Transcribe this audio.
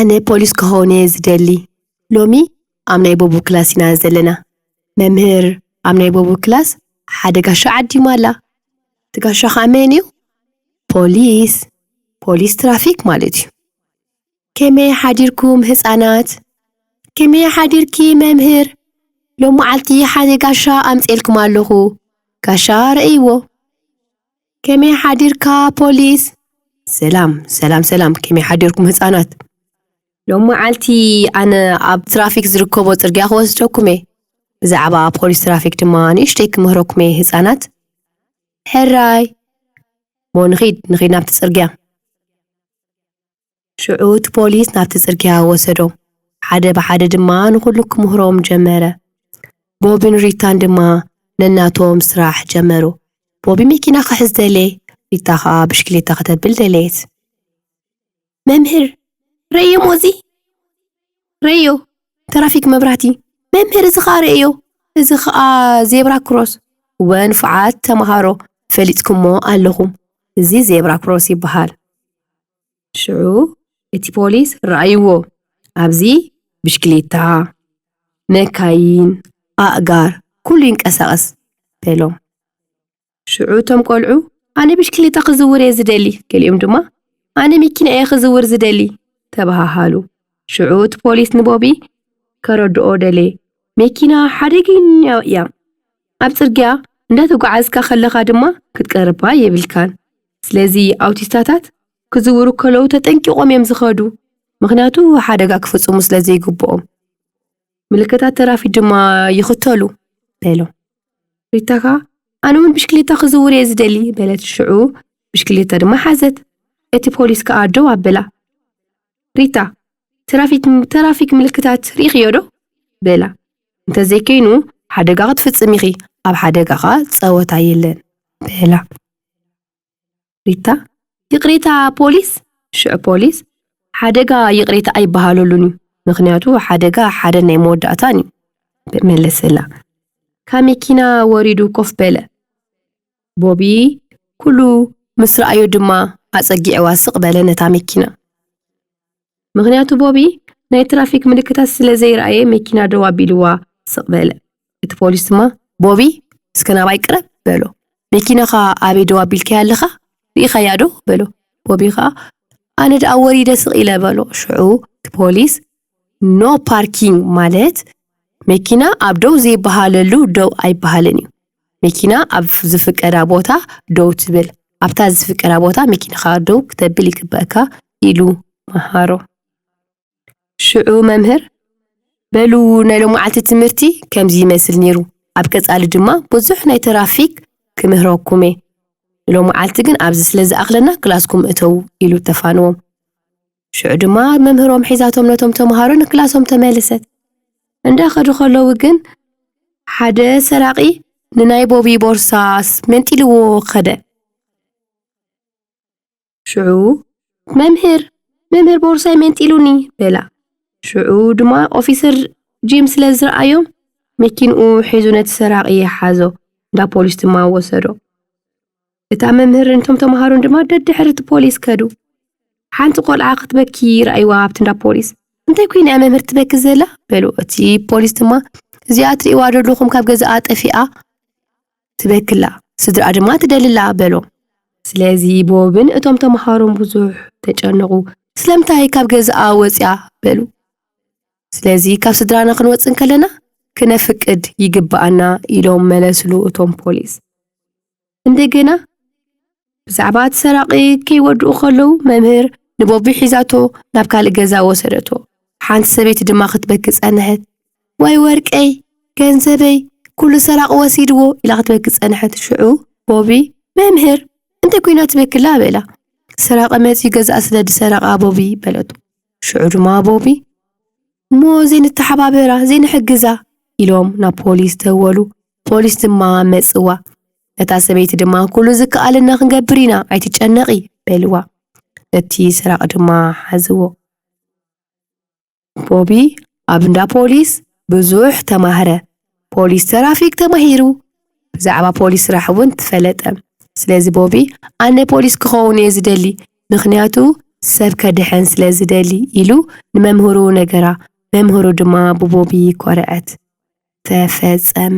ኣነ ፖሊስ ክኸውን እየ ዝደሊ። ሎሚ ኣብ ናይ ቦቡ ክላስ ኢና ዘለና። መምህር ኣብ ናይ ቦቡ ክላስ ሓደ ጋሻ ዓዲማ ኣላ። እቲ ጋሻ ኸዓ መን እዩ? ፖሊስ። ፖሊስ ትራፊክ ማለት እዩ። ከመይ ሓዲርኩም ህፃናት? ከመይ ሓዲርኪ መምህር? ሎም መዓልቲ ሓደ ጋሻ ኣምፅኤልኩም ኣለኹ። ጋሻ ረእይዎ። ከመይ ሓዲርካ ፖሊስ? ሰላም ሰላም ሰላም፣ ከመይ ሓዲርኩም ህፃናት? ሎም መዓልቲ ኣነ ኣብ ትራፊክ ዝርከቦ ፅርግያ ክወስደኩም እየ። ብዛዕባ ፖሊስ ትራፊክ ድማ ንእሽተይ ክምህረኩም እየ ህፃናት። ሕራይ ሞ ንኺድ ንኺድ ናብቲ ፅርግያ። ሽዑ እቲ ፖሊስ ናብቲ ጽርግያ ወሰዶም። ሓደ ብሓደ ድማ ንኹሉ ክምህሮም ጀመረ። ቦብን ሪታን ድማ ነናቶም ስራሕ ጀመሩ። ቦቢ መኪና ክሕዝ ደለየ፣ ሪታ ኸኣ ብሽክሌታ ከተብል ደለየት። መምህር ረዮ ሞዚ ረዮ፣ ተራፊክ መብራህቲ። መምህር እዚ ኸኣ ረዮ፣ እዚ ኸኣ ዜብራ ክሮስ። ወንፉዓት ተምሃሮ ፈሊጥኩሞ ኣለኹም፣ እዚ ዜብራ ክሮስ ይበሃል። ሽዑ እቲ ፖሊስ ረኣይዎ፣ ኣብዚ ብሽክሌታ፣ መካይን፣ ኣእጋር ኩሉ ይንቀሳቐስ በሎም። ሽዑ እቶም ቆልዑ ኣነ ብሽክሌታ ክዝውር እየ ዝደሊ፣ ገሊኦም ድማ ኣነ መኪና እየ ክዝውር ዝደሊ ተባሃሃሉ። ሽዑ እቲ ፖሊስ ንቦቢ ከረድኦ ደለየ፣ መኪና ሓደገኛ እያ፣ ኣብ ጽርግያ እንዳተጓዓዝካ ከለኻ ድማ ክትቀርባ የብልካን። ስለዚ ኣውቲስታታት ክዝውሩ ከለዉ ተጠንቂቖም እዮም ዝኸዱ፣ ምኽንያቱ ሓደጋ ክፍጽሙ ስለ ዘይግብኦም። ምልክታት ተራፊክ ድማ ይኽተሉ በሎ። ሪታ ከኣ ኣነ እውን ብሽክሌታ ክዝውር እየ ዝደሊ በለት። ሽዑ ብሽክሌታ ድማ ሓዘት። እቲ ፖሊስ ከኣ ደው ኣበላ። ሪታ ተራፊክ ተራፊክ ምልክታት ርኢኽዮ ዶ በላ። እንተዘይከይኑ ሓደጋ ክትፍጽም ኢኺ፣ ኣብ ሓደጋ ከኣ ጸወታ የለን በላ። ሪታ ይቕሬታ ፖሊስ። ሽዑ ፖሊስ ሓደጋ ይቕሬታ ኣይበሃለሉን እዩ፣ ምኽንያቱ ሓደጋ ሓደ ናይ መወዳእታን እዩ መለሰላ። ካብ መኪና ወሪዱ ኮፍ በለ። ቦቢ ኩሉ ምስ ረኣዮ ድማ ኣጸጊዕዋ ስቕ በለ ነታ መኪና። ምኽንያቱ ቦቢ ናይ ትራፊክ ምልክታት ስለ ዘይረኣየ መኪና ደው ኣቢልዋ ስቕ በለ። እቲ ፖሊስ ድማ ቦቢ እስከ ናባይ ቅረብ በሎ። መኪናኻ ኣበይ ደው ኣቢልካያ ኣለኻ? ርኢኻያ ዶ በሎ። ቦቢ ኸኣ ኣነ ደኣ ወሪደ ስቕ ኢለ በሎ። ሽዑ እቲ ፖሊስ ኖ ፓርኪንግ ማለት መኪና ኣብ ደው ዘይበሃለሉ ደው ኣይበሃልን እዩ። መኪና ኣብ ዝፍቀዳ ቦታ ደው ትብል፣ ኣብታ ዝፍቀዳ ቦታ መኪናኻ ደው ክተብል ይግበእካ ኢሉ መሃሮ። ሽዑ መምህር በሉ ናይ ሎመዓልቲ ትምህርቲ ከምዚ ይመስል ነይሩ፣ ኣብ ቀጻሊ ድማ ብዙሕ ናይ ተራፊክ ክምህረኩም እየ። ሎመዓልቲ ግን ኣብዚ ስለ ዝኣኽለና ክላስኩም እተዉ ኢሉ ተፋንዎም። ሽዑ ድማ መምህሮም ሒዛቶም ነቶም ተምሃሮ ንክላሶም ተመለሰት። እንዳኸዱ ከለዉ ግን ሓደ ሰራቒ ንናይ ቦቢ ቦርሳስ መንጢልዎ ኸደ። ሽዑ መምህር መምህር ቦርሳይ መንጢሉኒ በላ። ሽዑ ድማ ኦፊሰር ጂም ስለ ዝረኣዮም መኪንኡ ሒዙ ነቲ ሰራቒ ሓዞ፣ እንዳ ፖሊስ ድማ ወሰዶ። እታ መምህርን እቶም ተምሃሮን ድማ ደድሕሪ እቲ ፖሊስ ከዱ። ሓንቲ ቆልዓ ክትበኪ ረኣይዋ ኣብቲ እንዳ ፖሊስ። እንታይ ኮይና እያ መምህር ትበኪ ዘላ በሉ። እቲ ፖሊስ ድማ እዚኣ ትርእይዋ ዘለኹም ካብ ገዛኣ ጠፊኣ ትበክላ፣ ስድራኣ ድማ ትደልላ በሎ። ስለዚ ቦብን እቶም ተምሃሮን ብዙሕ ተጨነቑ። ስለምንታይ ካብ ገዛኣ ወፅያ በሉ። ስለዚ ካብ ስድራና ክንወፅእ እንከለና ክነፍቅድ ይግብኣና ኢሎም መለስሉ እቶም ፖሊስ። እንደገና ብዛዕባ እቲ ሰራቒ ከይወድኡ ከለዉ መምህር ንቦቢ ሒዛቶ ናብ ካልእ ገዛ ወሰደቶ። ሓንቲ ሰበይቲ ድማ ክትበኪ ጸንሐት። ወይ ወርቀይ፣ ገንዘበይ፣ ኩሉ ሰራቒ ወሲድዎ ኢላ ክትበኪ ጸንሐት። ሽዑ ቦቢ መምህር እንታይ ኮይና ትበኪ ኣላ በላ። ሰራቒ መጺኡ ገዛኣ ስለ ዝሰረቓ ቦቢ በለቶ። ሽዑ ድማ ቦቢ እሞ ዘይንተሓባበራ ዘይንሕግዛ ኢሎም ናብ ፖሊስ ደወሉ። ፖሊስ ድማ መጽዋ። ነታ ሰበይቲ ድማ ኩሉ ዝከኣለና ክንገብር ኢና ኣይትጨነቒ በልዋ። ነቲ ሰራቒ ድማ ሓዝዎ። ቦቢ ኣብ እንዳ ፖሊስ ብዙሕ ተማህረ። ፖሊስ ተራፊክ ተማሂሩ። ብዛዕባ ፖሊስ ስራሕ እውን ትፈለጠ። ስለዚ ቦቢ ኣነ ፖሊስ ክኸውን እየ ዝደሊ፣ ምኽንያቱ ሰብ ከድሕን ስለ ዝደሊ ኢሉ ንመምህሩ ነገራ። መምህሩ ድማ ብቦቢ ኮርዐት። ተፈጸመ።